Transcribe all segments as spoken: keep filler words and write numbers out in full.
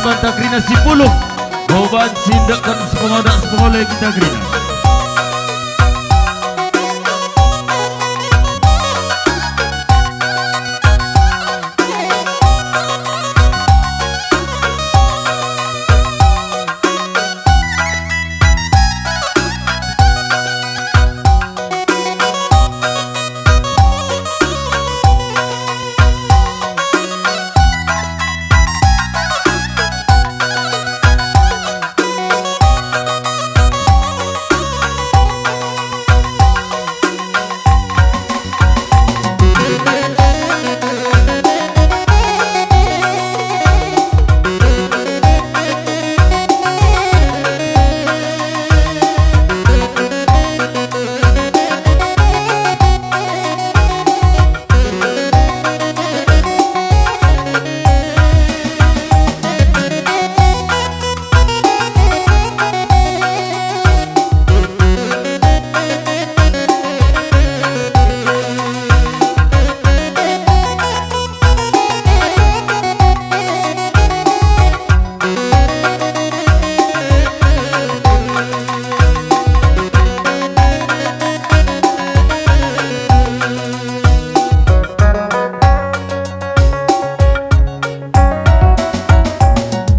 Banta kerina si puluh, boban si ndekken sepengodak sepengole kita kerina.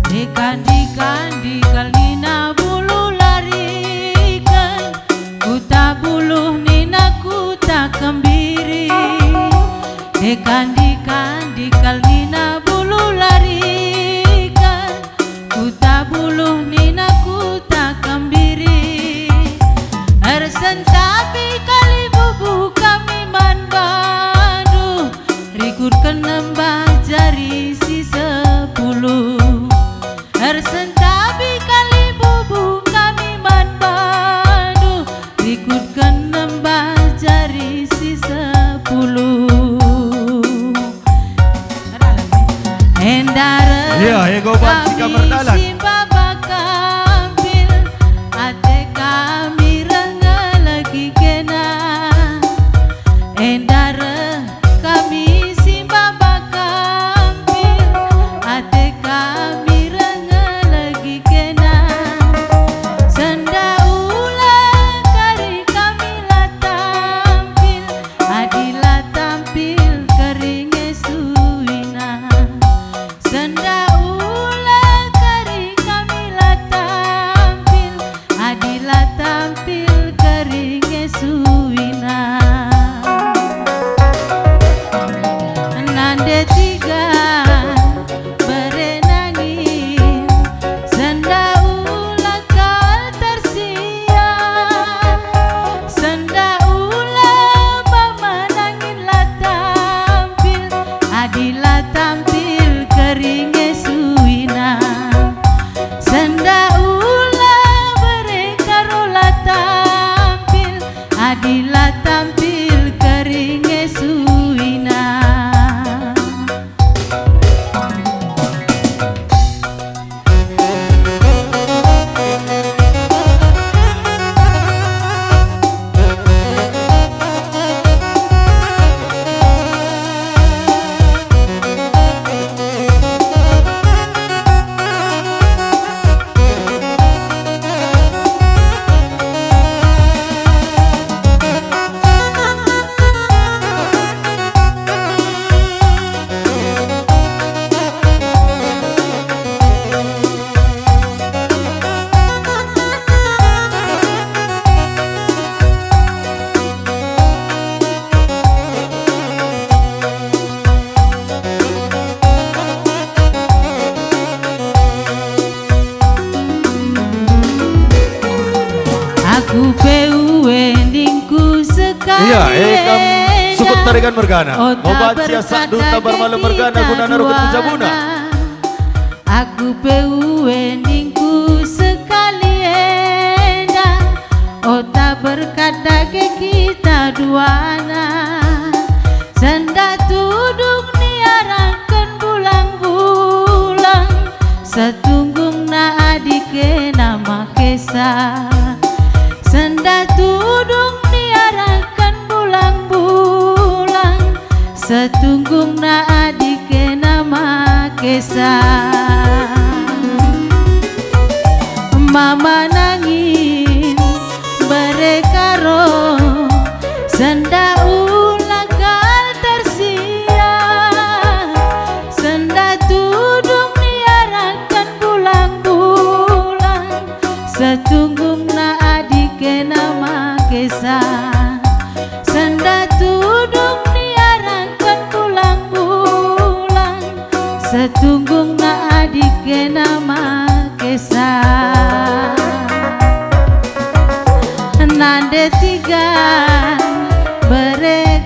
Ndikan-ndikan ndikal nina bulu lariken, kuta buluh nina kuta kembiri. Ndikan-ndikan ndikal nina bulu lariken, kuta buluh nina kuta kembiri. Ersentabi kali bubuh kami man bandu, rikutken nembah jari si sepuluh. Ersentabi kali bubuh kami man bandu, rikutken nembah jari si sepuluh. Enda reh. Iya, ego banci kami merdalan. Si maba kampil, ate kami reh ngelegi kena. Enda reh kami si maba kampil, ate kami reh ngelegi kena. Senda ula kari kami la tampil, adi la tampil keri nge suina. Senda ula kari kami la tampil, adi la tampil keri nge suina. Nande tiga bere nangin, senda ula kal tersia. Senda ula bama nangin la tampil, adi la tampil keri nge suina. Senda ula bere karo la tampil, adi la tampil keri nge suina. Aku pe uendingku sekali. Iya, eh, kam enda. Sukut tarigan mergana. Ota mau baca berkat saat duta dage bermalam mergana kita guna narukut duana. Jabuna. Aku pe uendingku sekali enda, ota berkat dage kita duana. Senda tudung niarahken bulang-bulang, setunggungna adi kena makesa. Senda tudung niarahken bulang-bulang, setunggungna adi kena makesa. Mama nangin bere karo, sendah ula kal tersia, sendah tudung niaraken bulang-bulang, setunggungna adi kena makesa. Sendah tudung niaraken bulang-bulang, setunggungna adi kena makesa. Nande tigan bere,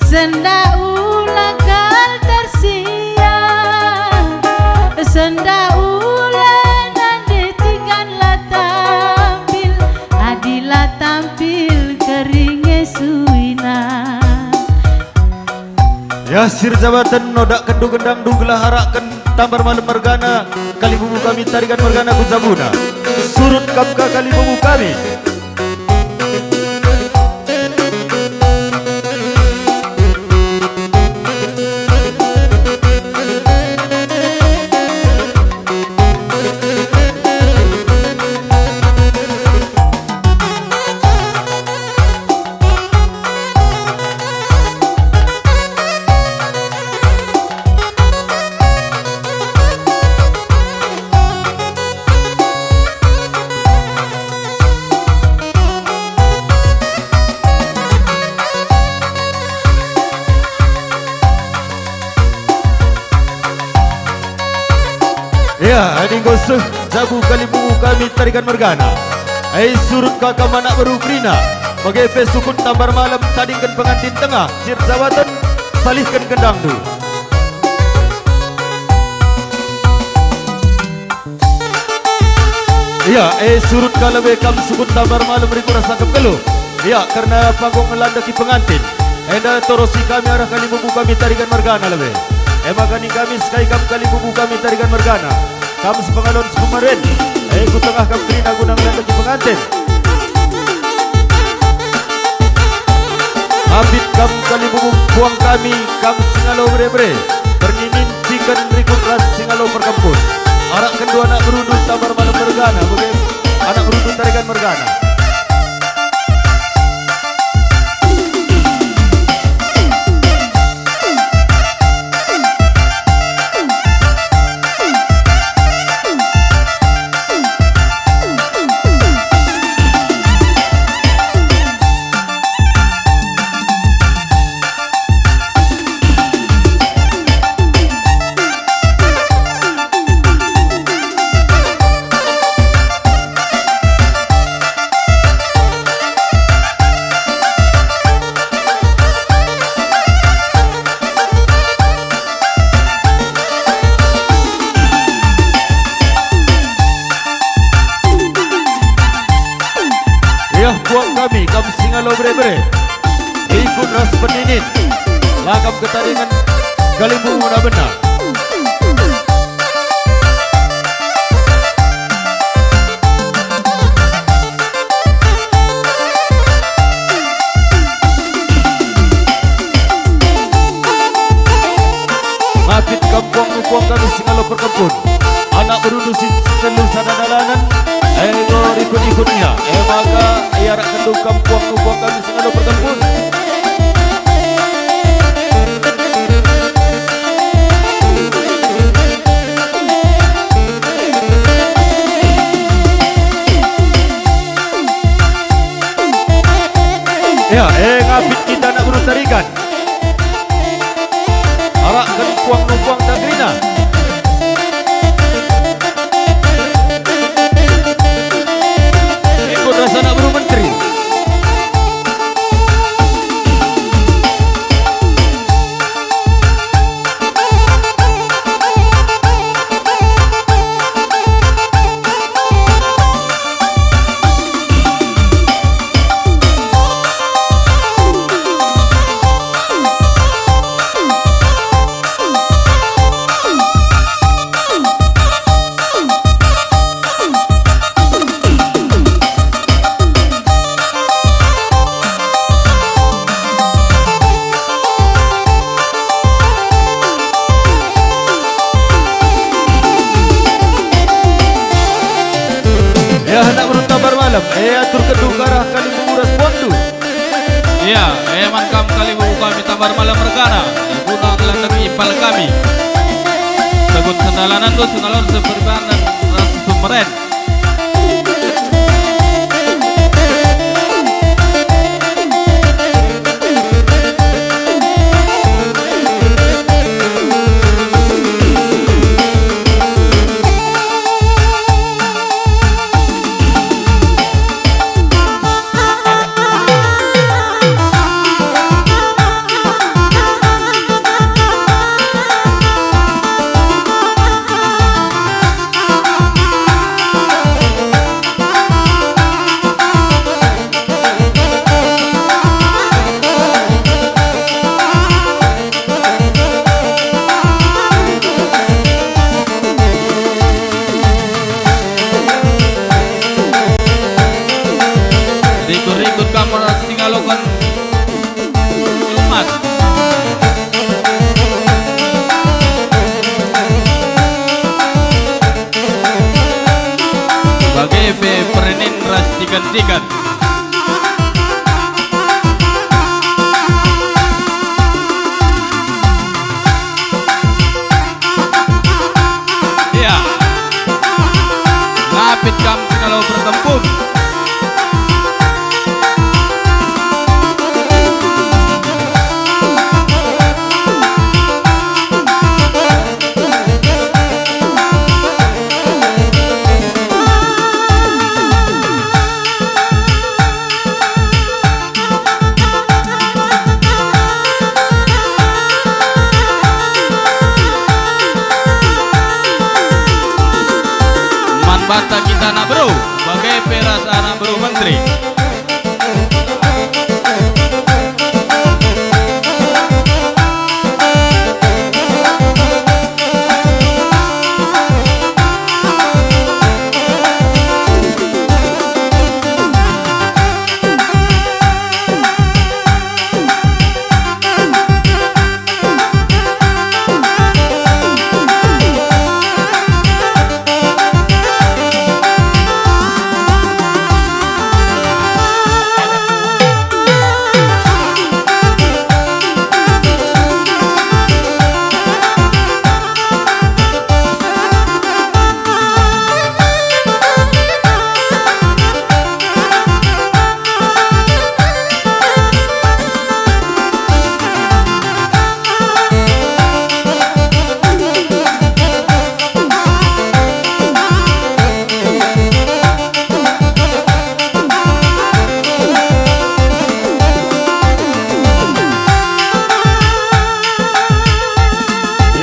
sendah ula kal tersia, sendah ula nande tigan la tampil, adi la tampil kering e suina. Ya, Sir Jabaten, nodakkenndu gendangndu gelah arakken Tambar Malem mergana, kalimbubu kami Tarigan mergana ku jabuna. Surut kam ka kalimbubu kami. Ya, adi enggo seh jabu kalimbubu kami Tarigan mergana. Ai surut ka kam anak beru kerina, bage pe sukut Tambar Malem tadingken pengantin tengah, Sir Jabaten, salihken gendangndu. Ya, e surut ka lebe kam sukut Tambar Malem rikut ras akap geluh. Ya, kerna panggung ngelandeki pengantin. Enda torosi kami arah kalimbubu kami Tarigan mergana lebe. E maka ning kami sekai kam kalimbubu kami Tarigan mergana. Kam sepengalon sepemeren. E ku tengah kam kerina guna ngelandeki pengantin. Apit kam kalimbubu puang kami, kam singalo bere-bere, pernimin ciken rikut ras singalo perkempun. Arakkenndu anak berundu Tambar Malem mergana, bage anak berundu Tarigan mergana. Iah puang kami, kam singalo bere-bere, ikut ras peninin, la kam ketaringan kalimbubu na benar. Ngapit kam puang nu puang kami singalo perkempun. Anak berundu si telu sada dalanen, enggo rikut-ikut ia. E maka iarakkenndu kam puang nu puang kami singalo perkempun. Ya, e ngapit kita anak beru Tarigan. Arakken puang nu puang ta kerina. Ikut ras anak beru menteri. Malam, e atur gedung arah kalimbubu ras pondu. Ia, e man kam kalimbubu kami Tambar Malam mergana, ibuna ngelandangi pala kami. Tegut sendalanandu senalor seperibanan ras pemeren. Rikut-rikut kam ras si ngaloken umat. Bage pe perenin ras tikan-tikan. Ia. Lapit kam si ngalo pertempun. Man banta kita anak beru, bage pe ras anak beru menteri.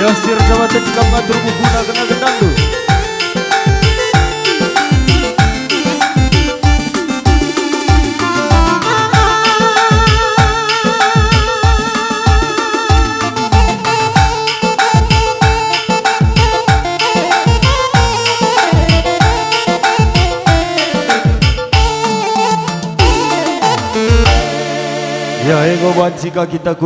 Yasir jawaten kam ngatur bubuna genah-genahndu. Ya, enggo banci ka kita ku-